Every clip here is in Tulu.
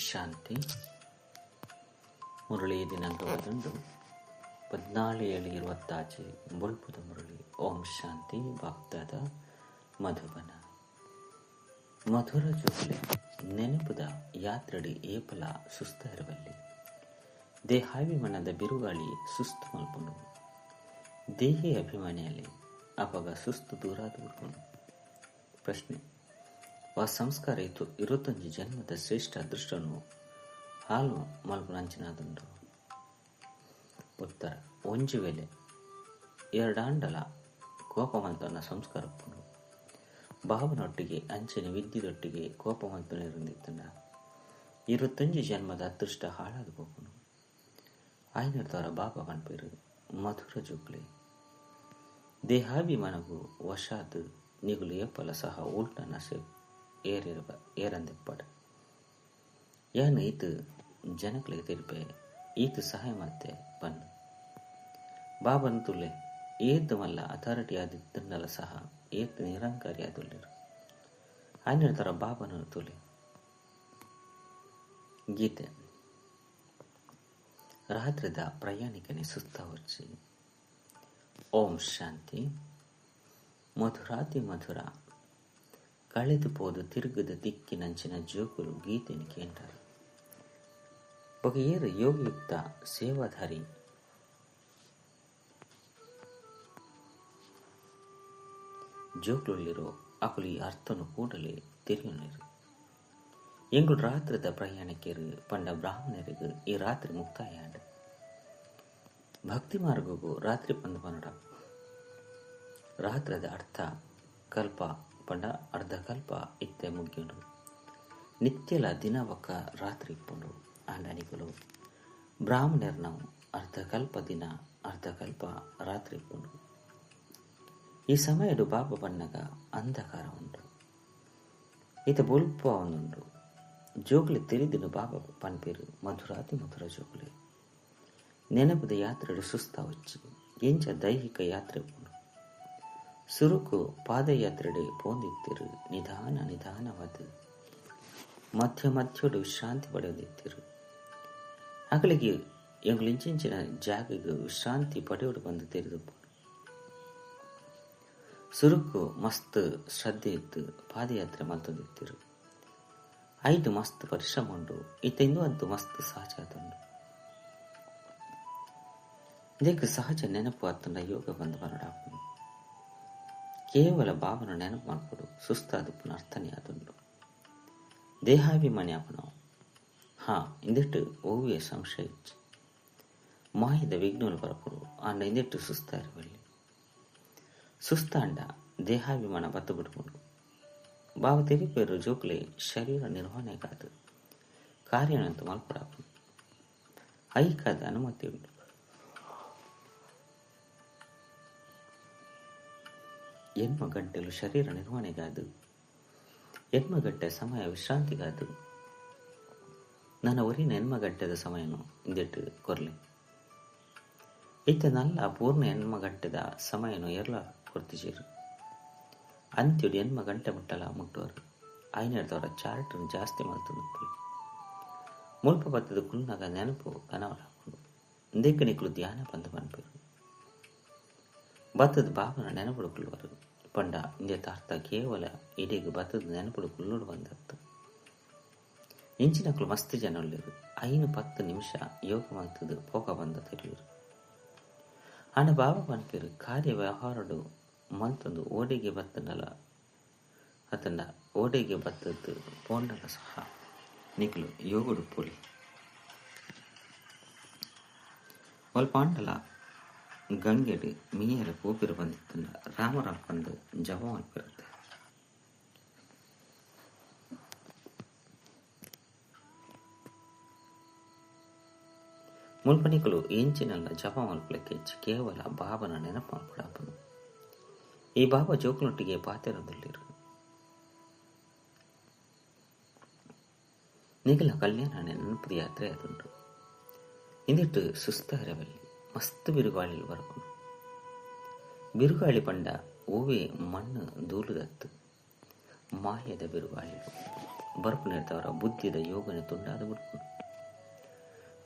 ಶಾಂತಿ. ಮುರಳಿ ದಿನಾಂಕ 11 14 7 26 ಬೊಲ್ಪುದ ಮುರಳಿ. ಓಂ ಶಾಂತಿ. ಬಾಪ್ದಾದ ಮಧುಬನ. ಮಧುರ ಜೋಗಲೆ ನೆನಪುದ ಯಾತ್ರೆಡಿ ಏಪಲ ಸುಸ್ತ ಇರವಲ್ಲಿ. ದೇಹಾಭಿಮಾನದ ಬಿರುಗಾಳಿ ಸುಸ್ತು ಮಲ್ಪುಂಡು. ದೇಹಿ ಅಭಿಮಾನಿಯಲ್ಲಿ ಅಪಗ ಸುಸ್ತು ದೂರಾದ ಬಿಡ್ಕೊಂಡು. ಪ್ರಶ್ನೆ: ವಾ ಸಂಸ್ಕಾರ ಇತ್ತು 25 ಜನ್ಮದ ಶ್ರೇಷ್ಠ ಅದೃಷ್ಟನು ಹಾಲು ಮಲ್ಪುನಂಚಿನಾದುಂಡು? ಉತ್ತರ: ಒಂಜಿ ವೇಳೆ ಎರಡಾಂಡಲ ಕೋಪಮಲ್ತನ ಸಂಸ್ಕಾರ ಉಪ್ಪುಂಡು. ಭಾವನೊಟ್ಟಿಗೆ ಅಂಚನೆ ವಿದ್ಯುದೊಟ್ಟಿಗೆ ಕೋಪಮಲ್ತನಿರುಂದಿತ್ತಂಡ 25 ಜನ್ಮದ ಅದೃಷ್ಟ ಹಾಳಾದ ಪೋಪುಂಡು. ಆಯ್ನಡ್ದವರ ಬಾಬಾ ಪನ್ಪೇರು, ಮಧುರ ಜೋಕ್ಲೆ, ದೇಹಾಭಿಮಾನಗು ವಶಾದ್ ನಿಗುಲು ಏಪಲ ಸಹ ಉಲ್ಟ ನಶೆ ಏರಂದೆಪ್ಪಡ. ಯಾನ್ ಈತ್ ಜನಕ್ಲೆಗ್ ತೆರಿಪೆ, ಈತ್ ಸಹಾಯ ಮಲ್ತೆ ಪನ್ದ್. ಬಾಬನ್ ತುಲೆ ಏತ್ ಮಲ್ಲ ಅಥಾರಿಟಿ ಆದಿತ್ತುಂಡಲ ಸಹ ಏತ್ ನಿರಂಕಾರಿ ಆದುಲ್ಲೆರ್. ಆಯ್ನಡ್ದವರ ಬಾಬನು ತುಲೆ. ಗೀತೆ. ರಾತ್ರಿದ ಪ್ರಯಾಣಿಕನೆ ಸುಸ್ತಾವೊರ್ಚಿ. ಓಂ ಶಾಂತಿ. ಮಧುರಾತಿ ಮಧುರ ಕಳೆದು ಪೋದು ತಿರುಗದ ದಿಕ್ಕಿನಂಚಿನ ಜೋಕುಲು ಗೀತೆನು ಕೇಂಡರ್. ಬೊಕ ಏರ್ ಯೋಗಯುಕ್ತ ಸೇವಾಧಾರಿ ಜೋಕುಲುಲ್ಲೆರೋ ಅಕುಲು ಈ ಅರ್ಥನು ಕೂಡಲೇ ತೆರಿಯೊನ್ನೆರ್. ಎಂಕುಲು ರಾತ್ರಿದ ಪ್ರಯಾಣಿಕೆರ್ ಪಂಡ ಬ್ರಾಹ್ಮಣರಿಗ್ ಈ ರಾತ್ರಿ ಮುಕ್ತಾಯ ಆಂಡ್. ಭಕ್ತಿ ಮಾರ್ಗಗು ರಾತ್ರಿ ಪಂದ್ ಪನೊಡ. ರಾತ್ರದ ಅರ್ಥ ಕಲ್ಪ ಪಂಡ ಅರ್ಧ ಕಲ್ಪ ಇತ್ತೆ ಮುಗ್ಯುಂಡು. ನಿತ್ಯಲ ದಿನ ಬೊಕ್ಕ ರಾತ್ರಿ ಇಪ್ಪುಂಡು. ಆಂಡ ನಿಕುಲು ಬ್ರಾಹ್ಮಣೆರ್ನವು ಅರ್ಧ ಕಲ್ಪ ದಿನ ಅರ್ಧ ಕಲ್ಪ ರಾತ್ರಿ ಇಪ್ಪುಂಡು. ಈ ಸಮಯಡು ಬಾಬಾ ಪನ್ನಗ ಅಂಧಕಾರ ಉಂಡು, ಇತ್ತೆ ಬೊಲ್ಪು ಆವೊಂದುಂಡು. ಜೋಕುಲೆ ತೆರಿದಿನ ಬಾಬಾ ಪನ್ಪೆರ್, ಮಧುರಾತಿ ಮಧುರ ಜೋಕುಲೆ, ನೆನಪುದ ಯಾತ್ರೆಡು ಸುಸ್ತಾವೊಚ್ಚಿ. ಎಂಚ ದೈಹಿಕ ಯಾತ್ರೆ ಉಪ್ಪುಂಡು. ಸುರುಕು ಪಾದಯಾತ್ರೆಡೆ ಪೋಂದಿತ್ತೆರ್. ನಿಧಾನ ನಿಧಾನವಾದ್ ಮಧ್ಯ ಮಧ್ಯೊಡು ವಿಶ್ರಾಂತಿ ಪಡೆಯೊಂದಿತ್ತೆರ್. ಅಕಲೆಗ್ ಎಂಕುಲು ಇಂಚಿಂಚಿನ ಜಾಗೆಗ್ ವಿಶ್ರಾಂತಿ ಪಡೆಯೊಡು ಪಂದ್ ತೆರಿದುಪ್ಪುಂಡು. ಸುರುಕು ಮಸ್ತ್ ಶ್ರದ್ಧೆ ಇತ್ತ್ ಪಾದಯಾತ್ರೆ ಮಲ್ತೊಂದಿತ್ತೆರ್. ಐಟ್ ಮಸ್ತ್ ಪರಿಶ್ರಮ ಉಂಡು. ಇತ್ತೆ ಇಂದು ಅಂತು ಮಸ್ತ್ ಸಹಜ ಆತುಂಡು. ಇಂದೆಕ್ ಸಹಜ ನೆನಪು ಅತ್ತಂಡ ಯೋಗ ಪಂದ್ ಪನೊಡಾಪುಂಡು. ಕೇವಲ ಬಾಬನ ನೆನಪು ಮಲ್ಪೊಡು. ಸುಸ್ತಾದುಪ್ಪುನ ಅರ್ಥನೇ ಆತುಂಡು. ದೇಹಾಭಿಮಾನಿ ಆಪುನವು. ಹಾ, ಇಂದೆಟ್ ಒವ್ವೇ ಸಂಶಯ ಇಜ್ಜಿ. ಮಾಯದ ವಿಘ್ನಲು ಬರಪುಂಡು. ಆಂಡ ಇಂದೆಟ್ ಸುಸ್ತಾಯಿರವಲ್ಲಿ. ಸುಸ್ತಾಂಡ ದೇಹಾಭಿಮಾನ ಬತ್ತ್ ಬುಡ್ಪುಂಡು. ಬಾಬಾ ತೆರಿಪೆರ್, ಜೋಕುಲೆ, ಶರೀರ ನಿರ್ವಹಣೆಗಾದ್ ಕಾರ್ಯನಂತ ಮಲ್ಪೊಡಾಪುಂಡು. ಐಕಾದ್ ಅನುಮತಿ ಉಂಡು. 8 ಗಂಟೆಲು ಶರೀರ ನಿರ್ವಹಣೆಗಾದ್, 8 ಗಂಟೆ ಸಮಯ ವಿಶ್ರಾಂತಿಗಾದ್, ನನ ಒರಿನ 8 ಗಂಟೆದ ಸಮಯನು ಇಂದೆಟ್ ಕೊರ್ಲೆ. ಇತ್ತೆ ನಲ್ಲ ಪೂರ್ಣ 8 ಗಂಟೆದ ಸಮಯನು ಏರ್ಲ ಕೊರ್ತಿಜೆರ್. ಅಂತ್ಯೊಡು 8 ಗಂಟೆ ಮುಟ್ಟಲ ಮುಟ್ಟುವರು. ಐನೆಡ್ದವರ ಚಾರ್ಟ್ ಜಾಸ್ತಿ ಮಲ್ತೊಂದುಪ್ಪುಲೆ. ಮುಲ್ಪ ಬತ್ತುದು ಕುಲ್ಲುನಗ ನೆನಪು ಕನವಡಾಪುಂಡು. ಇಂದೆಕ್ ನಿಕುಲು ಧ್ಯಾನ ಪಂದ್ ಪನ್ಪೆರ್. ಬತ್ತುದು ಬಾಬನ ನೆನಪುಡು ಕುಲ್ಲುವರು ಪಂಡ ಇಂದೆತ ಅರ್ಥ ಕೇವಲ ಇಡೆಗ್ ಬತ್ತುದು ನೆನಪುಡು ಕುಲ್ಲೊಡು ಪಂದ್ ಅತ್ತ್. ಇಂಚಿನಕುಲು ಮಸ್ತ್ ಜನ ಉಲ್ಲೆರ್. 5-10 ನಿಮಿಷ ಯೋಗ ಮಲ್ತುದು ಪೋಕ ಪಂದ್ ತೆರಿಯುವೆರ್. ಆಂಡ ಬಾಬಾ ಪನ್ಪೆರ್, ಕಾರ್ಯ ವ್ಯವಹಾರೊಡು ಮಲ್ತೊಂದು ಓಡೆಗೆ ಬತ್ತುಂಡಲ ಅತ್ತಂಡ ಓಡೆಗೆ ಬತ್ತುದು ಪೋಂಡಲ ಸಹ ನಿಕುಲು ಯೋಗಡು ಉಪ್ಪೊಲಿ. ಒಲ್ಪ ಆಂಡಲ ಗಂಗೆಡ್ ಮೀಯೆರೆ ಪೋಪೆರ್ ಪಂದಿತ್ತುಂಡ ರಾಮ ರಾಮ ಪಂದ್ ಜಪ ಮಲ್ಪೆರತ್ತೆ. ಮುಲ್ಪ ನಿಕುಲು ಎಂಚಿನಲ್ಲ ಜಪ ಮಲ್ಪುಲೆಕ್ಕ ಇಜ್ಜಿ. ಕೇವಲ ಬಾಬನ ನೆನಪು ಮಲ್ಪೊಡಾಪುಂಡು. ಈ ಬಾಬಾ ಜೋಕುಲೊಟ್ಟಿಗೆ ಪಾತೆರೊಂದುಲ್ಲೆರ್. ನಿಕಲ ಕಲ್ಯಾಣ ನೆನಪುದ ಯಾತ್ರೆ ಆದುಂಡು. ಇಂದೆಟ್ ಸುಸ್ತಾಯಿರವಲ್ಲಿ. ಮಸ್ತ್ ಬಿರುಗಾಳಿಲು ಬರಪುಂಡು. ಬಿರುಗಾಳಿ ಪಂಡ ಒವ್ವೇ ಮಣ್ಣು ಧೂಳುದತ್ತು, ಮಾಯದ ಬಿರುಗಾಳಿಲು. ಬರ್ಪುನೆರ್ದವರ ಬುದ್ಧಿದ ಯೋಗನೆ ತುಂಡಾದ ಬಿಡ್ಪುಂಡು.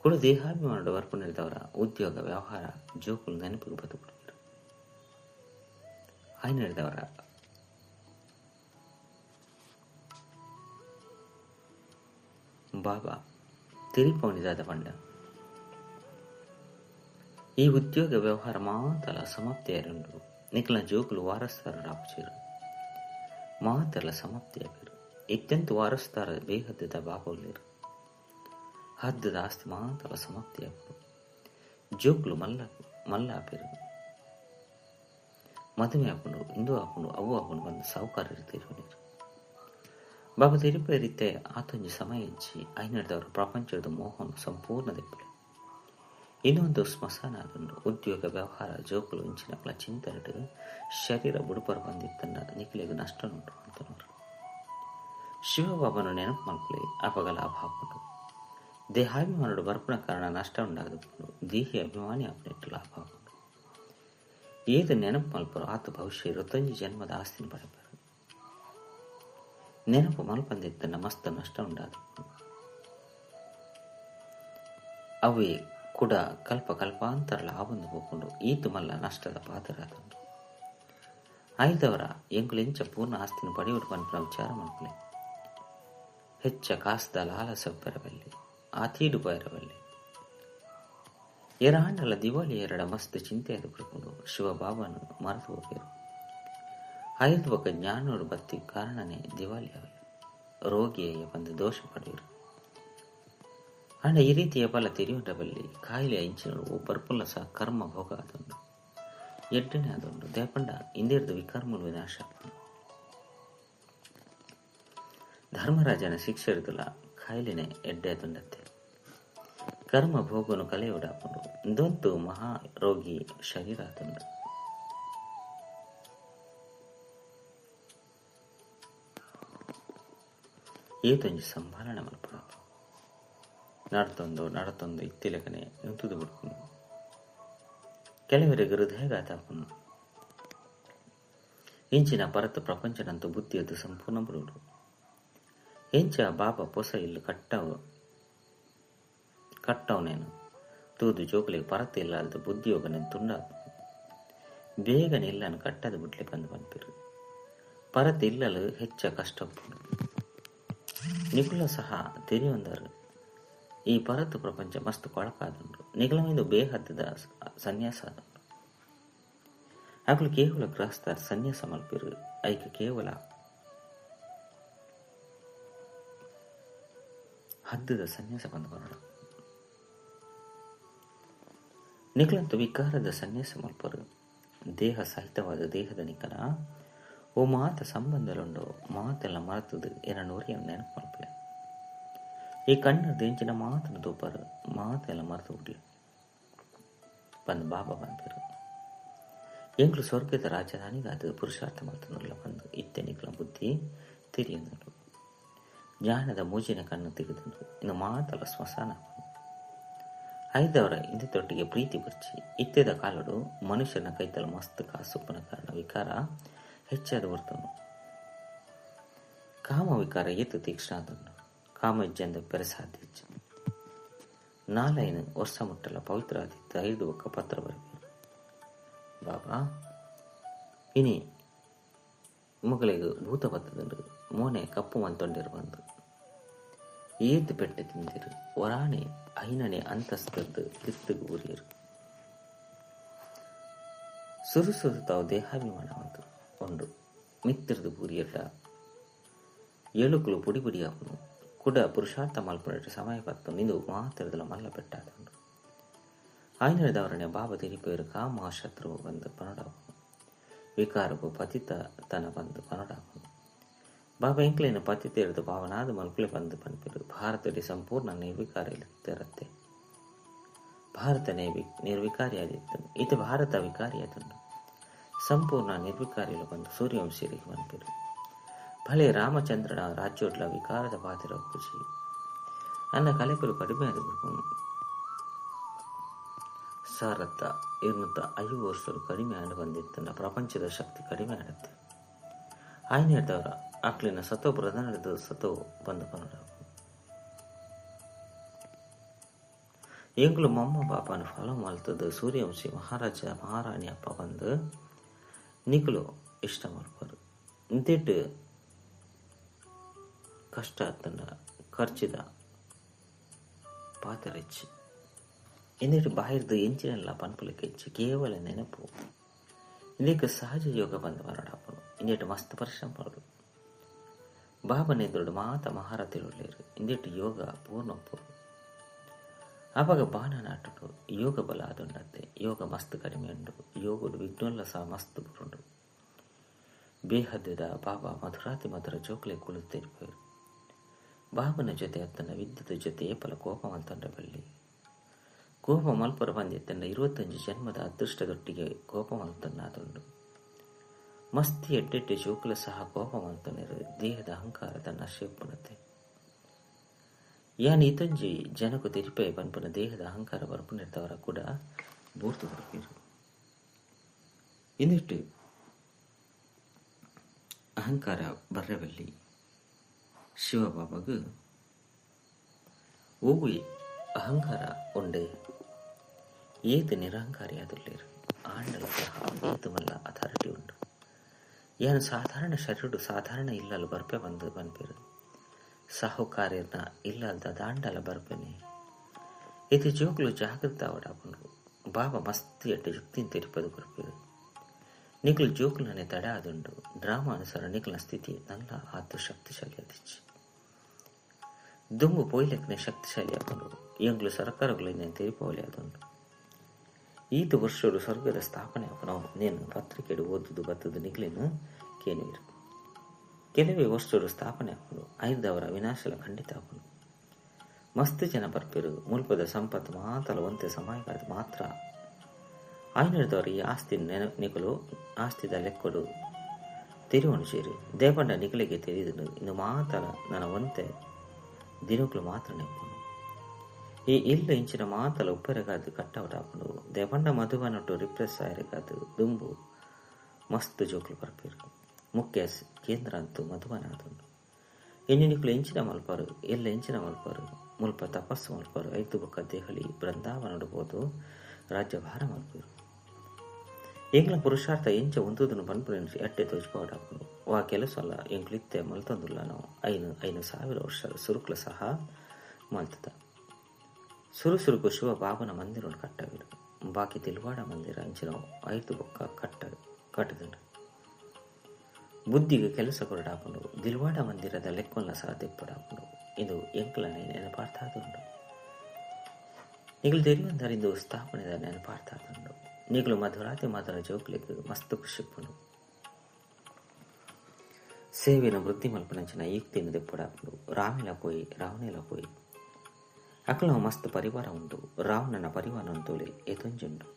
ಕುಡ ದೇಹಾಭಿಮಾನದ ಬರ್ಪುನೆರ್ದವರ ಉದ್ಯೋಗ ವ್ಯವಹಾರ ಜೋಕುಲು ನೆನಪಿಗೆ ಬತ್ತು ಬಿಡ್ಪೇರು. ಆಯ್ನೆರ್ದವರ ಬಾಬಾ ತಿರಿಪೌನಿದಾದ ಪಂಡ ಈ ಉದ್ಯೋಗ ವ್ಯವಹಾರ ಮಾತಲ ಸಮಾಪ್ತಿಯಾರುಂಡು. ನಿಖಲ ಜೋಕುಲು ವಾರಸ್ತಾರ ರಾಪುಚೇರು ಮಾತೆಲ್ಲ ಸಮಾಪ್ತಿಯಾಗಿರು. ಇತ್ಯಂತ ವಾರಸ್ತಾರ ಬೇಹದ್ದದ ಬಾಬುಲ್ಲೇರು ಹದ್ದದ ಆಸ್ತಿ ಮಾತಲ ಸಮಾಪ್ತಿಯಾಗರು. ಜೋಕುಲು ಮಲ್ಲ ಮಲ್ಲ ಆಪೇರು. ಮದುವೆ ಆಪುಂಡು, ಇಂದು ಆಪುಂಡು, ಅವು ಆಪುಂಡು ಬಂದು ಸಾಹುಕಾರರು ತೀರುವನೇರು. ಬಾಬಾ ತಿರುಪೇರಿತ್ತೆ ಆತೊಂಜಿ ಸಮಯ ಇಜ್ಜಿ ಐನರ್ದವರು ಪ್ರಪಂಚದ ಮೋಹನ ಸಂಪೂರ್ಣ ದೆಪ್ಪಲೆ. ಇನ್ನೊಂದು ಸ್ಮಶಾನ ಆದುಂಡು. ಉದ್ಯೋಗ ವ್ಯವಹಾರ ಜೋಕುಲು ಇಂಚಿನಕ್ಲ ಚಿಂತನೆಡು ಶರೀರ ಬುಡುಪರ ಬಂದಿತ್ತನ್ನ ನಿಖಿಲಿಗೆ ನಷ್ಟ ಉಂಟು ಅಂತನವರು. ಶಿವಬಾಬನು ನೆನಪು ಮಲ್ಪಲೆ ಅಪಗ ಲಾಭ ಆಪುಂಡು. ದೇಹಾಭಿಮಾನುಡು ಬರ್ಪುನ ಕಾರಣ ನಷ್ಟ ಉಂಡಾದುಂಡು. ದೇಹಿ ಅಭಿಮಾನಿ ಆಪನೆಟ್ಟು ಲಾಭ ಆಪುಂಡು. ಏದು ನೆನಪು ಮಲ್ಪರು ಆತ ಭವಿಷ್ಯ ಋತಂಜಿ ಜನ್ಮದ ಆಸ್ತಿನ ಪಡೆಪರು. ನೆನಪು ಮಲ್ಪಂದಿತ್ತನ್ನ ಮಸ್ತ್ ನಷ್ಟ ಉಂಡಾದುಂಡು. ಅವೇ ಕೂಡ ಕಲ್ಪ ಕಲ್ಪಾಂತರಲ ಆವಂದು ಹೋಗ್ಕೊಂಡು ಈತು ಮಲ್ಲ ನಷ್ಟದ ಪಾತ್ರರಾದಂಡು. ಆಯ್ದವರ ಎಂಕುಲೆಂಚ ಪೂರ್ಣ ಆಸ್ತಿನ ಪಡೆಯುವುದು ಪನ್ಪುನ ವಿಚಾರ ಮಲ್ಪಲೆ. ಹೆಚ್ಚ ಕಾಸ್ದ ಲಾಲಸ ಪೆರವಲ್ಲಿ ಆತೀಡು ಪೈರವಲ್ಲಿ ಏರಾಂಡಲ ದಿವಾಲಿ ಎರಡ ಮಸ್ತ್ ಚಿಂತೆಯಾದ ಬಿಡ್ಕೊಂಡು ಶಿವಬಾಬಾನು ಮರೆತು ಹೋಗ್ಯಾರು. ಐದು ಬೊಕ್ಕ ಜ್ಞಾನೋಡು ಬತ್ತಿ ಕಾರಣನೇ ದಿವಾಲಿ ಅವೆ ರೋಗಿಯ ಬಂದು ದೋಷ ಪಡೆಯರು. ಅಂಡ ಈ ರೀತಿಯ ಬಲ ತಿರಿಯುಂಡಬಲ್ಲಿ ಕಾಯಿಲೆ ಇಂಚಿನಡು ಬರ್ಪುಲ್ಲ ಸಹ ಕರ್ಮ ಭೋಗ ಆದುಂಡು, ಎಡ್ಡನೆ ಆದುಂಡು. ದೇಪಂಡ ಇಂದಿರ್ದು ವಿಕರ್ಮಲು ವಿನಾಶ. ಧರ್ಮರಾಜನ ಶಿಕ್ಷೆ ಇರುದಿಲ್ಲ ಕಾಯಿಲೆನೆ ಎಡ್ಡೆ ಆದುಂಡತ್ತೆ. ಕರ್ಮ ಭೋಗನು ಕಲೆಯುಡಾಪುಂಡು. ಇಂದೊಂತು ಮಹಾ ರೋಗಿ ಶರೀರ ಆದುಂಡು. ಏತೊಂಜಿ ಸಂಭಾಳನೆ ಮಲ್ಪುಡ ನಡತೊಂದು ನಡತೊಂದು ಇತ್ತಿಲಕನೆ ನುತುದು ಬಿಡ್ಪುಂಡು. ಕೆಲವರಿಗೆ ಹೃದಯಘಾತ ಆಪುಂಡು. ಇಂಚಿನ ಪರತ ಪ್ರಪಂಚನಂತೂ ಬುದ್ಧಿಯದ್ದು ಸಂಪೂರ್ಣ ಬಿಡುಡು. ಎಂಚ ಬಾಬಾ ಪೊಸ ಇಲ್ಲು ಕಟ್ಟವನೇನು ತೂದು ಜೋಕುಲಿಗೆ ಪರತ ಇಲ್ಲ ಅಲ್ದ ಬುದ್ಧಿಯೋಗನೇನು ತುಂಡ ಬೇಗನೆ ಇಲ್ಲನ್ನು ಕಟ್ಟದ ಬಿಡ್ಲಿ ಬಂದು ಬಂದ್ಬಿರು. ಪರತ ಇಲ್ಲಲು ಹೆಚ್ಚ ಕಷ್ಟ ಉಪ್ಪುಂಡು. ನಿಕುಲ ಸಹ ತೆರೆಯೊಂದರು ಈ ಪರತು ಪ್ರಪಂಚ ಮಸ್ತ್ ಕೊಳಕಾದುಂಡು. ನಿಗಲಮಿಂದು ಬೇಹದ್ದದ ಸನ್ಯಾಸ ಆದುಂಡು. ಅಕಲು ಕೇವಲ ಗೃಹಸ್ಥರ ಸನ್ಯಾಸ ಮಲ್ಪಿರು. ಐಕ ಕೇವಲ ಹದ್ದದ ಸನ್ಯಾಸ ಬಂದು ಬರೋಣ. ನಿಕಲಂತು ವಿಕಾರದ ಸನ್ಯಾಸ ಮಲ್ಪರು. ದೇಹ ಸಹಿತವಾದ ದೇಹದ ನಿಕಲ ಓ ಮಾತ ಸಂಬಂಧಲುಂಡು ಮಾತೆಲ್ಲ ಮರೆತದು ಎರಡೂರಿಯ ನೆನಪು ಮಲ್ಪಲೆ. ಈ ಕಣ್ಣು ಎಂಚಿನ ಮಾತನ್ನು ತೂಪರು ಮಾತೆಲ್ಲ ಮರೆತು ಬಿಡ್ಲಿ ಬಂದು ಬಾಬಾ ಬಂದಿರು. ಎಂಗ್ಳು ಸ್ವರ್ಗದ ರಾಜಧಾನಿಗೆ ಅದು ಪುರುಷಾರ್ಥ ಮಾಡ್ತಾನಲ್ಲ ಬಂದು ಇತ್ತೆ ನಿಕ್ಲ ಬುದ್ಧಿ ತಿರಿಯುಂಡು. ಜ್ಞಾನದ ಮೂಜಿನ ಕಣ್ಣು ತೆಗೆದುಂಡು. ಇನ್ನು ಮಾತಲ್ಲ ಸ್ಮಶಾನ. ಐದವರ ಇಂದಿತೊಟ್ಟಿಗೆ ಪ್ರೀತಿ ಬರ್ಚಿ. ಇತ್ತೆದ ಕಾಲಡು ಮನುಷ್ಯನ ಕೈತಲ ಮಸ್ತ್ ಕಾಸುಪ್ಪನ ಕಾರಣ ವಿಕಾರ ಹೆಚ್ಚಾದ ಬರ್ತನು. ಕಾಮ ವಿಕಾರ ಏತು ತೀಕ್ಷ್ಣ ಆದುಂಡು. ಕಾಮಜ್ಜಂದ ಪೆರಸಾಧ್ಯ ನಾಲೈನು ವರ್ಷ ಮುಟ್ಟಲ ಪವಿತ್ರ ಆದಿತ್ತು. ಐದು ಒಕ್ಕ ಪತ್ರ ಬರಬೇಕು ಬಾಬಾ ಇನಿ ಮಗಳಿಗೆ ಭೂತ ಬತ್ತದಂಡು. ಮೋನೆ ಕಪ್ಪು ಮಂತೊಂಡಿರು ಬಂದು ಏತು ಪೆಟ್ಟೆ ತಿಂದಿರು. ಒರಾಣೆ ಐನನೆ ಅಂತಸ್ತದ್ದು ತಿರ್ತುಗು ಊರಿಯರು. ಸುರು ಸುರು ತಾವು ದೇಹಾಭಿಮಾನ ಬಂತು ಉಂಡು ಮಿತ್ತಿರ್ದು ಬೂರಿಯರ್ಡ ಏಳುಕುಲು ಪುಡಿ ಪುಡಿ ಆಪುನು. ಕುಡ ಪುರುಷಾರ್ಥ ಮಲ್ಪುನೆಟ್ ಸಮಯ ಪತ್ತು ನಿಂದು ಮಾತಿರದಲ ಮಲ್ಲ ಪೆಟ್ಟಾದುಂಡು. ಆಯ್ನದವರನೆ ಬಾಬಾ ತಿರಿಪೇರು ಕಾಮ ಶತ್ರು ಬಂದು ಪನಡಾಪುನು. ವಿಕಾರಗು ಪತಿತ ತನ ಬಂದು ಪನಡಾಪುನು. ಬಾಬಾ ಎಂಕ್ಲೇನು ಪತಿತ ಇರಿದು ಭಾವನಾದ ಮಲ್ಪುಲೆ ಬಂದು ಪನ್ಪಿರು. ಭಾರತದಲ್ಲಿ ಸಂಪೂರ್ಣ ನಿರ್ವಿಕಾರ ಇರುತ್ತೆ. ಭಾರತ ನಿರ್ವಿಕಾರಿಯಾದಿತ್ತು. ಇದು ಭಾರತ ವಿಕಾರಿಯಾದುಂಡು. ಸಂಪೂರ್ಣ ನಿರ್ವಿಕಾರಿಲು ಬಂದು ಸೂರ್ಯವಂಶೀರಿಗೆ ಪನ್ಪಿರು. ಭಲೆ ರಾಮಚಂದ್ರನ ರಾಜ್ಯೋಡ್ಲ ವಿಕಾರದ ಪಾತಿರ ಖುಷಿ ಅನ್ನ ಕಲೆಕುಲು ಕಡಿಮೆ ಆದ ಬಿಡ್ಕೊಂಡು ಸಾರತ್ತ 250 ವರ್ಷಗಳು ಕಡಿಮೆ ಆಡ ಬಂದಿತ್ತನ್ನ ಪ್ರಪಂಚದ ಶಕ್ತಿ ಕಡಿಮೆ ಆಡುತ್ತೆ. ಆಯ್ನೇರ್ದವರ ಅಕ್ಲಿನ ಸತೋ ಪ್ರಧಾನದ ಸತೋ ಬಂದು ಪನಡ ಎಂಗ್ಲು ಮಮ್ಮ ಬಾಪಾನ ಫಾಲೋ ಮಲ್ತದ ಸೂರ್ಯವಂಶಿ ಮಹಾರಾಜ ಮಹಾರಾಣಿ ಅಪ್ಪ ಬಂದು ನಿಕುಲು ಇಷ್ಟ ಮಲ್ಪರು ಇಂತಿಟ್ಟು ಕಷ್ಟ ಆತನ ಖರ್ಚಿದ ಪಾತರೆಚ್ಚಿ ಇಂದಿಟ್ಟು ಬಾಹಿರ್ದು ಎಂಚಿನೆಲ್ಲ ಪನ್ಪುಲಕ್ಕೆ ಹೆಚ್ಚು ಕೇವಲ ನೆನಪು ಇದಕ್ಕೆ ಸಹಜ ಯೋಗ ಬಂದು ಬರೋಡಾಪನು ಇಂದಿಟ್ಟು ಮಸ್ತ್ ಪರಿಶ್ರಮ ಪಡು ಬಾಬನ ಎದುರುಡು ಮಾತ ಮಹಾರಥಿలుಳ್ಳೇರು ಇಂದಿಟ್ಟು ಯೋಗ ಪೂರ್ಣ ಒಪ್ಪು ಆವಾಗ ಬಾಣ ನಾಟುಡು ಯೋಗ ಬಲ ಅದುಂಡತ್ತೆ ಯೋಗ ಮಸ್ತ್ ಕಡಿಮೆ ಉಂಡು ಯೋಗಡು ವಿಘ್ನಲ್ಲ ಸಹ ಮಸ್ತ್ ಬರುಂಡು ಬೇಹದ್ದದ ಬಾಬಾ ಮಧುರಾತಿ ಮಧುರ ಜೋಕ್ಲೆ ಕುಳಿತಿರ್ಪೇರು ಬಾಬನ ಜೊತೆ ಅತ್ತನ ವಿದ್ಯುತ್ ಜೊತೆ ಏಪಲ ಕೋಪ ಮಲ್ತಂಡ ಬಲ್ಲಿ ಕೋಪ ಮಲ್ಪರ ಬಂದಿತ್ತನ್ನ 25 ಜನ್ಮದ ಅದೃಷ್ಟದೊಟ್ಟಿಗೆ ಕೋಪ ಮಲ್ತನ್ನ ಅದುಂಡು ಮಸ್ತಿ ಎಡ್ಡೆಡ್ಡೆ ಜೋಕುಲ ಸಹ ಕೋಪ ಮಲ್ತನೇರು ದೇಹದ ಅಹಂಕಾರದ ನಶೆಪ್ಪುನತೆ ಯಾನ್ ಇತಂಜಿ ಜನಕು ತೆರಿಪೆ ಪನ್ಪುನ ದೇಹದ ಅಹಂಕಾರ ಬರ್ಪುನಿರ್ತವರ ಕೂಡ ಬೂರ್ತು ಬರ್ಪೇರು ಇಂದಿಟ್ಟು ಅಹಂಕಾರ ಬರ್ರಬಲ್ಲಿ ಶಿವಬಾಬಾಗು ಓವಿ ಅಹಂಕಾರ ಉಂಡೆ ಏತು ನಿರಹಂಕಾರಿ ಅದುಲ್ಲೇರು ಆಂಡಲ ಸಹ ಏತು ಮಲ್ಲ ಅಥಾರಿಟಿ ಉಂಡು ಯಾನು ಸಾಧಾರಣ ಶರೀರುಡು ಸಾಧಾರಣ ಇಲ್ಲಲು ಬರ್ಪೆ ಬಂದು ಬನ್ಪೇರು ಸಾಹುಕಾರ್ಯನ ಇಲ್ಲಲ್ದ ದಾಂಡಲ ಬರ್ಪೆನೆ ಇದು ಜೋಕ್ಲು ಜಾಗೃತ ಅವಡಾಪುಂಡು ಬಾಬಾ ಮಸ್ತ್ ಎಡ್ಡೆ ಯುಕ್ತಿನ ತೆರಿಪದು ಬರ್ಪೇರು ನಿಕ್ಲು ಜೋಕ್ಲನೆ ತಡ ಅದುಂಡು ಡ್ರಾಮಾ ಅನುಸಾರ ನಿಕ್ಲ ಸ್ಥಿತಿ ನಲ್ಲ ಆತು ಶಕ್ತಿಶಾಲಿ ಅದಿಚ್ಚಿ ದುಂಬು ಪೋಯ್ಲೆಕ್ನೆ ಶಕ್ತಿಶಾಲಿ ಆಪುಂಡು ಎಂಗ್ಲು ಸರ್ಕಾರಗಳು ಇನ್ನೇನು ತೆರಿಪೋಲಿ ಅದುಂಡು ಈತ ವರ್ಷರು ಸ್ವರ್ಗದ ಸ್ಥಾಪನೆ ಆಪುನವು ನೇನು ಪತ್ರಿಕೆಡು ಓದುದು ಬತ್ತದು ನಿಗ್ಲೇನು ಕೇನುವಿರು ಕೆಲವೇ ವರ್ಷರು ಸ್ಥಾಪನೆ ಆಪುಂಡು ಐದವರ ವಿನಾಶಲ ಖಂಡಿತ ಆಪುಂಡು ಮಸ್ತ್ ಜನ ಬರ್ಪಿರು ಮುಲ್ಪದ ಸಂಪತ್ತು ಮಾತಲ ಒಂತೆ ಸಮಯಗಾದ ಮಾತ್ರ ಆಯ್ನದವರು ಈ ಆಸ್ತಿ ನಿಕಲು ಆಸ್ತಿದ ಲೆಕ್ಕಡು ತಿರುವಣು ಸೇರಿ ದೇಪಂಡ ನಿಕಲಿಗೆ ತಿಳಿದು ಇನ್ನು ಮಾತಲ ನನ್ನ ಒಂತೆ ದಿನಗಳು ಮಾತ್ರ ನೆಪ್ಪುಂಡು ಈ ಇಲ್ಲ ಇಂಚಿನ ಮಾತಲ ಉಪ್ಪರೆಗಾದು ಕಟ್ಟೌಟ್ ಆಪುಂಡು ದೇಪಂಡ ಮಧುವನೊಟ್ಟು ರಿಪ್ರೆಸ್ ಆಯರೆಗಾದು ದುಂಬು ಮಸ್ತ್ ಜೋಕ್ಲು ಬರ್ಪಿರು ಮುಖ್ಯ ಕೇಂದ್ರ ಅಂತೂ ಮಧುವನ ಆದುಂಡು ಇನ್ನು ನಿಕಲು ಎಂಚಿನ ಮಲ್ಪಾರು ಎಲ್ಲ ಎಂಚಿನ ಮಲ್ಪಾರು ಮುಲ್ಪ ತಪಸ್ಸು ಮಲ್ಪಾರು ಐದು ಬೊಕ್ಕ ದೆಹಲಿ ಬೃಂದಾವನಡ್ಬೋದು ರಾಜ್ಯಭಾರ ಮಲ್ಪರು ಎಂಗ್ಲ ಪುರುಷಾರ್ಥ ಎಂಚ ಉಂತುದನ್ನು ಪನ್ಪುನ ಎಟ್ಟೆ ತೋಜ್ಪಾಡಾಪುಂಡು ವಾ ಕೆಲಸ ಅಲ್ಲ ಎಂಕ್ಲಿತ್ತೆ ಮಲ್ತಂದುಲ್ಲ ನಾವು 5,000 ವರ್ಷ ಸುರುಕ್ಲ ಸಹ ಮಲ್ತದ ಸುರು ಸುರುಕು ಶಿವ ಬಾಬನ ಮಂದಿರ ಕಟ್ಟವಿರು ಬಾಕಿ ತಿಲ್ವಾಡ ಮಂದಿರ ಅಂಚಿನ ಐದು ಬೊಕ್ಕ ಕಟ್ಟದುಂಡು ಬುದ್ಧಿಗೆ ಕೆಲಸ ಕೊರಡಾಪುಂಡು ದಿಲ್ವಾಡ ಮಂದಿರದ ಲೆಕ್ಕೊಲ್ಲ ಸಹ ತೆಪ್ಪಡಾಪುಂಡು ಇದು ಎಂಕ್ಲನೆ ನೆನಪಾರ್ಥಾದುಂಡು ನಿಗಲು ತೆರಿವಂದರಿಂದು ಸ್ಥಾಪನೆದ ನೆನಪಾರ್ಥಾದುಂಡು ನಿಗಲು ಮಧುರಾತಿ ಮಧುರ ಜೋಕ್ಲಿಗೆ ಮಸ್ತ್ ಖುಷಿಪ್ಪುಂಡು ಸೇವೆನ ವೃದ್ಧಿ ಮಲ್ಪನಂಚಿನ ಯುಕ್ತಿಯನ್ನು ದೆಪ್ಪಡಾಪುಂಡು ರಾಮೆಲ ಪೋಯಿ ರಾವಣೆಲ ಪೋಯಿ ಅಕಲ ಮಸ್ತ್ ಪರಿವಾರ ಉಂಟು ರಾವಣನ ಪರಿವಾರ ಅಂತೋಲೆ ಎತೊಂಜುಂಡು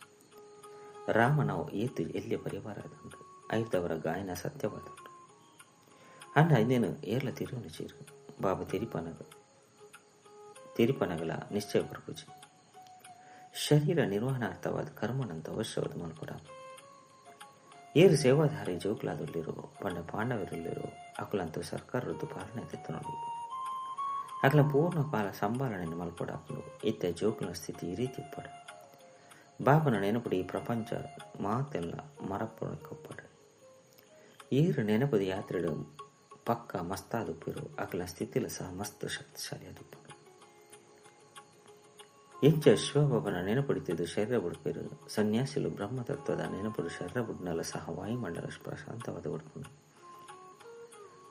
ರಾಮನವು ಏತು ಎಲ್ಲಿಯ ಪರಿವಾರ ಅದುಂಡು ಐದವರ ಗಾಯನ ಸತ್ಯವಾದುಂಡು ಅಣ್ಣ ಇನ್ನೇನು ಏರ್ಲ ತಿರುವನು ಚೀರು ಬಾಬಾ ತಿರುಪನಗಲ ನಿಶ್ಚಯ ಬರ್ಪುಜಿ ಶರೀರ ನಿರ್ವಹಣಾರ್ಥವಾದ ಕರ್ಮನಂತ ಅವಶ್ಯವಾದ ಮಲ್ಪಡ ಏರು ಸೇವಾಧಾರಿ ಜೋಕ್ಲಾದುಳ್ಳಿರೋ ಪಂಡ ಪಾಂಡವರುಳ್ಳಿರೋ ಅಕಲಂತೂ ಸರ್ಕಾರದ್ದು ಪಾಲನೆ ತೆತ್ತು ನೋಡಿ ಅಕಲ ಪೂರ್ಣ ಪಾಲ ಸಂಭಾಲನೆ ಮಲ್ಪಡಾಪುಂಡು ಇತ್ತ ಜೋಕ್ಲ ಸ್ಥಿತಿ ಈ ರೀತಿ ಉಪ್ಪಡ ಬಾಬನ ನೆನಪುಡಿ ಈ ಪ್ರಪಂಚ ಮಾತೆಲ್ಲ ಮರಪ್ಪೊಪ್ಪಡ ಏರು ನೆನಪದ ಯಾತ್ರೆಡು ಪಕ್ಕ ಮಸ್ತಾದುಪ್ಪಿರು ಅಕಲ ಸ್ಥಿತಿಲ ಸಹ ಮಸ್ತ್ ಶಕ್ತಿಶಾಲಿ ಅದುಪ್ಪಡು ಎಂಚ ಶಿವಬಾಬನ ನೆನಪುಡಿತಿದ್ದು ಶರೀರ ಬುಡ್ಪಿರು ಸನ್ಯಾಸಿಲು ಬ್ರಹ್ಮತತ್ವದ ನೆನಪುಡು ಶರೀರ ಬುಡ್ನಲ ಸಹ ವಾಯುಮಂಡಲ ಪ್ರಶಾಂತವಾದ ಉಡ್ಪುಂಡು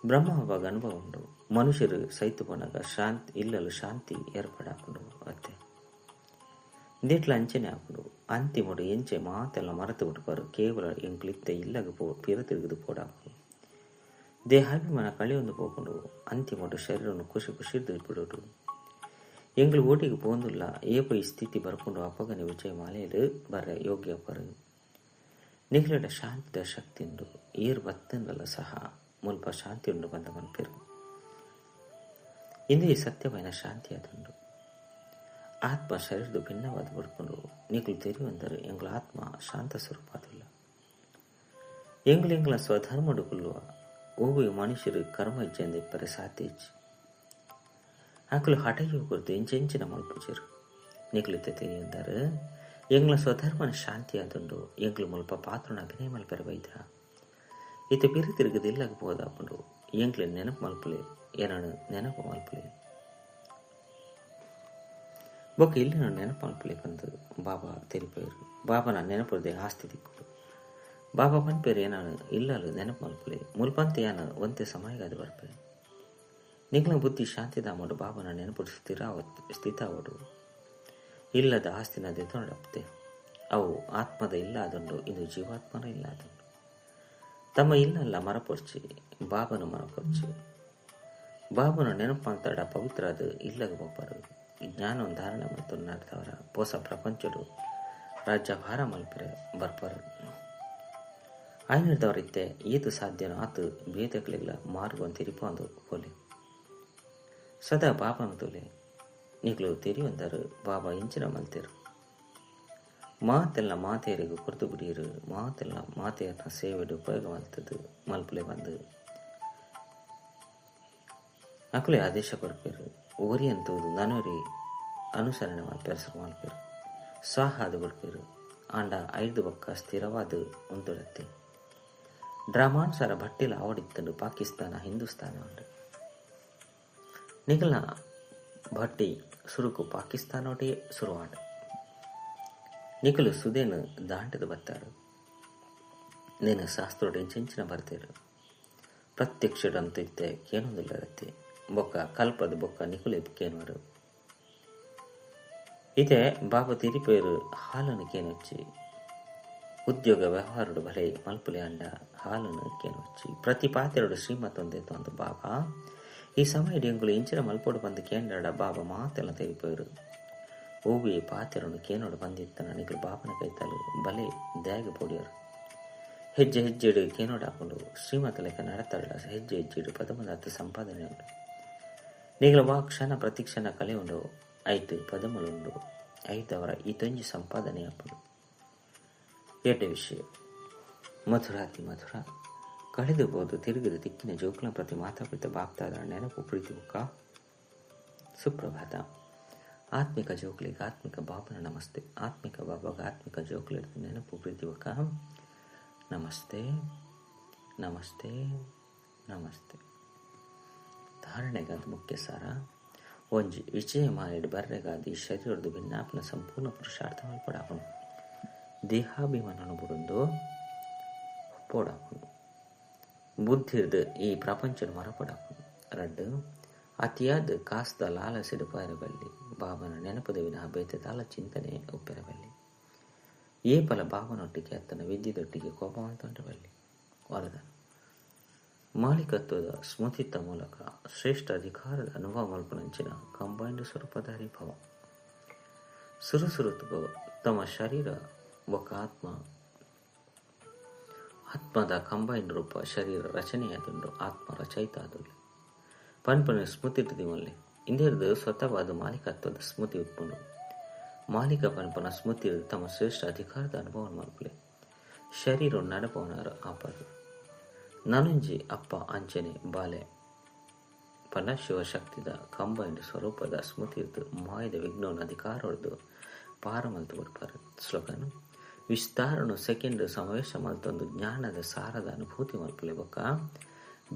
ಬ್ರಹ್ಮ ಅನುಭವ ಉಂಡು ಮನುಷ್ಯರು ಸೈತು ಪೋನಾಗ ಶಾಂತಿ ಇಲ್ಲಲು ಶಾಂತಿ ಏರ್ಪಡಾಪುಂಡು ಅತ್ತೆ ಇಂದಿಟ್ಲ ಅಂಚನೆ ಆಪುಂಡು ಅಂತಿಮಡು ಎಂಚೆ ಮಾತೆಲ್ಲ ಮರೆತು ಬಿಡ್ಪಾರು ಕೇವಲ ಎಂಕ್ಲಿತ್ತೆ ಇಲ್ಲಗ ಪೋ ಪಿರ ತಿರುಗಿದು ಪೋಡಾಪುಂಡು ದೇಹಾಭಿಮಾನ ಕಳೆಯೊಂದು ಪೋಪುಂಡು ಅಂತಿಮಡು ಶರೀರವನ್ನು ಖುಷಿ ಖುಷಿದ್ದು ಬಿಡೋಡು ಎಂಗ್ಳು ಓಟಿಗೆ ಪೋಂದುಲ್ಲ ಏಪ ಈ ಸ್ಥಿತಿ ಬರ್ಕೊಂಡು ಅಪ್ಪಗನೆ ವಿಜಯ ಮಾಲೆಯಲ್ಲಿ ಬರ ಯೋಗ್ಯ ಪರು ನಿಗಲಡ ಶಾಂತಿದ ಶಕ್ತಿ ಉಂಡು ಏರ್ ಬತ್ತಂದಲ್ಲ ಸಹ ಮುಲ್ಪ ಶಾಂತಿ ಉಂಡು ಬಂದ ಮನ್ಪೆರು ಇಂದೇ ಸತ್ಯವಾದ ಶಾಂತಿ ಅದುಂಡು ಆತ್ಮ ಶರೀರದ ಭಿನ್ನವಾದ ಬಡ್ಕೊಂಡು ನಿಗುಲು ತೆರಿವಂದರೆ ಎಂಗ್ಲ ಆತ್ಮ ಶಾಂತ ಸ್ವರೂಪ ಅದಿಲ್ಲ ಎಂಗ್ಲು ಎಂಗ್ಲ ಸ್ವಧರ್ಮಡು ಕೊಲ್ಲುವ ಓವೆ ಮನುಷ್ಯರು ಕರ್ಮ ಇಜ್ಜಂದೆ ಇಪ್ಪರೆ ಸಾಧ್ಯ ಇಜ್ಜಿ. ಆಕುಲು ಹಠಯೋಗರ್ದು ಎಂಚೆಂಚಿನ ಮಲ್ಪುಜೆರು. ನಿಕುಲು ತೆರಿಯಂದಾರು ಎಂಗ್ಲ ಸ್ವಧರ್ಮನ ಶಾಂತಿ ಆದುಂಡು. ಎಂಗ್ಲು ಮುಲ್ಪ ಪಾತ್ರನ ಅಭಿನಯ ಮಲ್ಪೆರೆ ಬೈದ. ಇತ್ತೆ ಪಿರಿ ತಿರುಗದ ಇಲ್ಲಗ ಪೋದಾಪುಂಡು. ಎಂಗ್ಲು ನೆನಪು ಮಲ್ಪುಲೆ, ಏನನು ನೆನಪು ಮಲ್ಪುಲೆ, ಬೊಕ್ಕ ಇಲ್ಲಿ ನಾನು ನೆನಪು ಮಲ್ಪುಲೆ ಪಂದು ಬಾಬಾ ತೆರಿಪೇರು. ಬಾಬಾನ ನೆನಪುರದೆ ಆಸ್ತಿ ದಿಕ್ಕುಡು. ಬಾಬಾ ಪನ್ಪೇರು ಏನಾನು ಇಲ್ಲಲು ನೆನಪು ಮಲ್ಪುಲೆ, ಮುಲ್ಪಂತೆ ಯಾನು ಒಂತೆ ಸಮಯಗಾದ ಬರ್ಪೆ. ನಿಗ್ಲ ಬುದ್ಧಿ ಶಾಂತಿಧಾಮಡು ಬಾಬಾನ ನೆನಪು ಸ್ಥಿತಾವಡು. ಇಲ್ಲದ ಆಸ್ತಿನ ದೆತೊಂಡಪ್ತೆ ಅವು ಆತ್ಮದ ಇಲ್ಲ ಅದುಂಡು, ಇದು ಜೀವಾತ್ಮನ ಇಲ್ಲ ಅದುಂಡು. ತಮ್ಮ ಇಲ್ಲಲ್ಲ ಮರಪೊರ್ಚಿ, ಬಾಬನು ಮರಪೊರ್ಚಿ. ಬಾಬನು ನೆನಪು ಮಾಡ್ತಾಡ ಪವಿತ್ರ ಅದು ಇಲ್ಲಗ ಬೊಪ್ಪರು. ಜ್ಞಾನ ಧಾರಣೆ ಮತ್ತು ನಡೆದವರ ಪೋಸ ಪ್ರಪಂಚಡು ರಾಜ್ಯ ಭಾರ ಮಲ್ಪರೆ ಬರ್ಪರು. ಆಯ್ನಿಡ್ದವರಿತ್ತೆ ಏತು ಸಾಧ್ಯನೋ ಆತು ಬೇತಕ್ಲಿಗ್ಲ ಮಾರ್ಗವನ್ನು ತಿರುಪಂದು ಪೋಲೆ. ಸದಾ ಬಾಬನ ತುಲೆ ನಿಗ್ಲು ತೆರಿಯೊಂದರು ಬಾಬಾ ಇಂಚಿನ ಮಲ್ತೇರು. ಮಾತೆಲ್ಲ ಮಾತೆಯರಿಗೂ ಕೊರತು ಬಿಡಿಯರು. ಮಾತೆಲ್ಲ ಮಾತೆಯರ್ನ ಸೇವೆಡು ಉಪಯೋಗ ಮಲ್ತದ್ದು ಮಲ್ಪುಲೆ ಬಂದು ಅಕುಲೆ ಆದೇಶ ಕೊರ್ಪೇರು. ಒರಿಯಂತುವುದು ನನೊರಿ ಅನುಸರಣೆ ಮಲ್ಪೆರಸ ಮಲ್ಪೇರು. ಸಾಹಾದ ಬಿಡ್ಪೇರು. ಆಂಡ 5 ಬಕ್ಕ ಸ್ಥಿರವಾದ ಉಂತುಡತ್ತೆ. ಡ್ರಾಮಾನುಸಾರ ಭಟ್ಟಿಲ ಆವಡಿತ್ತಂಡು ಪಾಕಿಸ್ತಾನ ಹಿಂದೂಸ್ತಾನ ಉಂಡು. ನಿಗಲ ಭಟ್ಟಿ ಸುರುಕು ಪಾಕಿಸ್ತಾನೋಟೇ ಸುರುವಾಂಡು. ನಿಕಲು ಸುದೇನು ದಾಂಟದ ಬತ್ತಾರು. నేను ಶಾಸ್ತ್ರೋಡು ಎಂಚೆಂಚಿನ ಬರ್ತೀರು. ಪ್ರತ್ಯಕ್ಷಡಂತ ಇತ್ತೆ ಕೇನೊಂದಿಲ್ಲರತ್ತೆ. ಬೊಕ್ಕ ಕಲ್ಪದ ಬೊಕ್ಕ ನಿಕುಲೆ ಕೇನುವರು. ಇದೇ ಬಾಬಾ ತಿರಿಪೇರು ಹಾಲನ್ನು ಕೇನೊಚ್ಚಿ. ಉದ್ಯೋಗ ವ್ಯವಹಾರಡು ಬಲೆ ಮಲ್ಪುಲೆ ಅಂಡ ಹಾಲನ್ನು ಕೇನೊಚ್ಚಿ. ಪ್ರತಿ ಪಾತೆರಡು ಶ್ರೀಮತೊಂದೇತು ಅಂದು ಬಾಬಾ ಈ ಸಮಯ ಎಂಗುಲು ಇಂಚಿನ ಮಲ್ಪೋಡು ಬಂದು ಕೇಂದ್ರ ಬಾಬಾ ಮಾತೆಲ್ಲ ತೆರಿಪೇರು. ಓವಿ ಪಾತೆರನ್ನು ಕೇನೋಡು ಬಂದಿತ್ತನ ನಿಕಲು ಬಾಬನ ಕೈತಲು ಬಲೆ ದ್ಯಾಗ ಪೊಡಿಯರು. ಹೆಜ್ಜೆ ಹೆಜ್ಜೆಡು ಕೇನೋಡು ಹಾಕೊಂಡು ಶ್ರೀಮತ ಲೆಕ್ಕ ನಡತಾಡ ಹೆಜ್ಜೆ ಹೆಜ್ಜೆಡು ಪದಮದಾತ ಸಂಪಾದನೆ ಉಂಡು. ನಿಗಲ ವಾ ಕ್ಷಣ ಪ್ರತಿಕ್ಷಣ ಕಲೆ ಉಂಡು. ಐತು ಪದಮಲುಂಡು. ಐತವರ ಈ ತೊಂಜಿ ಸಂಪಾದನೆ ಅಪ್ಪುಂಡು. ಎಡ್ಡೆ ವಿಷಯ ಮಧುರಾತಿ ಮಧುರ ಕಳೆದು ಬೋದು ತಿರುಗಿದ ದಿಕ್ಕಿನ ಜೋಕುಲ ಪ್ರತಿ ಮಾತಾಪಿತ ಬಾಪ್ತಾದ ನೆನಪು ಪ್ರೀತಿ ಮುಖ ಸುಪ್ರಭಾತ. ಆತ್ಮಿಕ ಜೋಕುಲಿಗೆ ಆತ್ಮಿಕ ಬಾಬನ ನಮಸ್ತೆ. ಆತ್ಮಿಕ ಬಾಬಾಗ ಆತ್ಮಿಕ ಜೋಕುಲಿಡ್ದು ನೆನಪು ಪ್ರೀತಿ ಮುಖ ನಮಸ್ತೆ ನಮಸ್ತೆ ನಮಸ್ತೆ. ಧಾರಣೆಗಾದ ಮುಖ್ಯ ಸಾರ ಒಂಜಿ ವಿಜಯ ಮಾನಿಡ್ ಬರ್ರೆಗಾದಿ ಶರೀರದ ಭಿನ್ನಾಪನ ಸಂಪೂರ್ಣ ಪುರುಷಾರ್ಥ ಮಲ್ಪಡಾಪುಂಡು. ದೇಹಾಭಿಮಾನನು ಬುಡೊಂದು ಪೋಡಾಪುಂಡು. ಬುದ್ಧಿರ್ದು ಈ ಪ್ರಪಂಚದ ಮರಪಡಾಪುಂಡು. ರಡ್ಡು ಅತಿಯಾದ ಕಾಸ್ದ ಲಾಲಸಿಡು ಪೈರಬಲ್ಲಿ. ಬಾಬನ ನೆನಪದ ವಿನಃ ಬೇತೆ ತಾಲ ಚಿಂತನೆ ಒಪ್ಪಿರಬಲ್ಲಿ. ಏಪಲ ಬಾಬನೊಟ್ಟಿಗೆ ಅತ್ತನ ವಿದ್ಯೆದೊಟ್ಟಿಗೆ ಕೋಪ ಮಾಡ್ತೊಂಡಬಲ್ಲಿ. ವರದಾನ ಮಾಲೀಕತ್ವದ ಸ್ಮೃತಿತ ಮೂಲಕ ಶ್ರೇಷ್ಠ ಅಧಿಕಾರದ ಅನುಭವ ಮಲ್ಪನಂಚಿನ ಕಂಬೈಂಡ್ ಸ್ವರೂಪಧಾರಿ ಭವ. ಸುರುಸುರುತುಗು ತಮ್ಮ ಶರೀರ ಬೊಕ್ಕ ಆತ್ಮ ಆತ್ಮದ ಕಂಬೈಂಡ್ ರೂಪ ಶರೀರ ರಚನೆಯಾದುಂಡು. ಆತ್ಮ ರಚಯಿತ ಆದುಂಡು. ಪನ್ಪನ ಸ್ಮೃತಿ ದಿವಲ್ಲಿ ಇಂದಿರ್ದು ಸ್ವತಃವಾದ ಮಾಲೀಕತ್ವದ ಸ್ಮೃತಿ ಉತ್ಪಂಡು. ಮಾಲೀಕ ಪನ್ಪನ ಸ್ಮೃತಿ ತಮ್ಮ ಶ್ರೇಷ್ಠ ಅಧಿಕಾರದ ಅನುಭವ ಮಲ್ಪಲೆ. ಶರೀರ ನಡಪವನರು ಆಪದು. ನನಂಜಿ ಅಪ್ಪ ಅಂಚನೆ ಬಾಲೆ ಪನ ಶಿವಶಕ್ತಿದ ಕಂಬೈಂಡ್ ಸ್ವರೂಪದ ಸ್ಮೃತಿ ಮಾಯದ ವಿಘ್ನವನ್ನು ಅಧಿಕಾರೊಡ್ದು ಪಾರಮಲ್ತು ಕೊಡ್ಪಾರೆ. ಶ್ಲೋಕನು ವಿಸ್ತಾರನು ಸೆಕೆಂಡ್ ಸಮಾವೇಶ ಮಲ್ತೊಂದು ಜ್ಞಾನದ ಸಾರದ ಅನುಭೂತಿ ಮಲ್ಪಲೆ ಬೊಕ್ಕ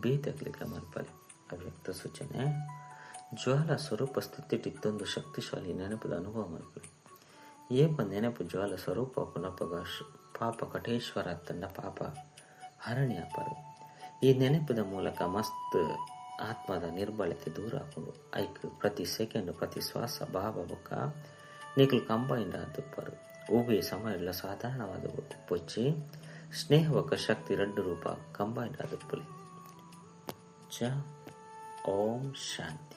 ಬೇತಕ್ಲಿಕ್ಕ ಮಲ್ಪಲೆ. ಅವ್ಯಕ್ತ ಸೂಚನೆ ಜ್ವಾಲ ಸ್ವರೂಪ ಸ್ಥಿತಿಟ್ಟಿತ್ತೊಂದು ಶಕ್ತಿಶಾಲಿ ನೆನಪದ ಅನುಭವ ಮಲ್ಪಲೆ. ಏಪ ನೆನಪು ಜ್ವಾಲ ಸ್ವರೂಪ ಪುನಪಗ ಪಾಪ ಕಟೇಶ್ವರ ತನ್ನ ಪಾಪ ಹರಣ್ಯಾಪರು. ಈ ನೆನಪದ ಮೂಲಕ ಮಸ್ತ್ ಆತ್ಮದ ನಿರ್ಬಲತೆ ದೂರ ಹಾಕೊಂಡು ಐಕ್ ಪ್ರತಿ ಸೆಕೆಂಡ್ ಪ್ರತಿ ಶ್ವಾಸ ಬಾಬಾ ಬೊಕ್ಕ ನಿಕಲ್ ಕಂಬೈಂಡ್ ಆದುಪ್ಪರು. ಉಭಯ ಸಮಯ ಎಲ್ಲ ಸಾಧಾರಣವಾದ ಪೊಚ್ಚಿ ಸ್ನೇಹವಕ ಶಕ್ತಿ ರಡ್ಡು ರೂಪ ಕಂಬೈಂಡ್ ಆದುಪ್ಪಲಿ. ಚ ಓಂ ಶಾಂತಿ.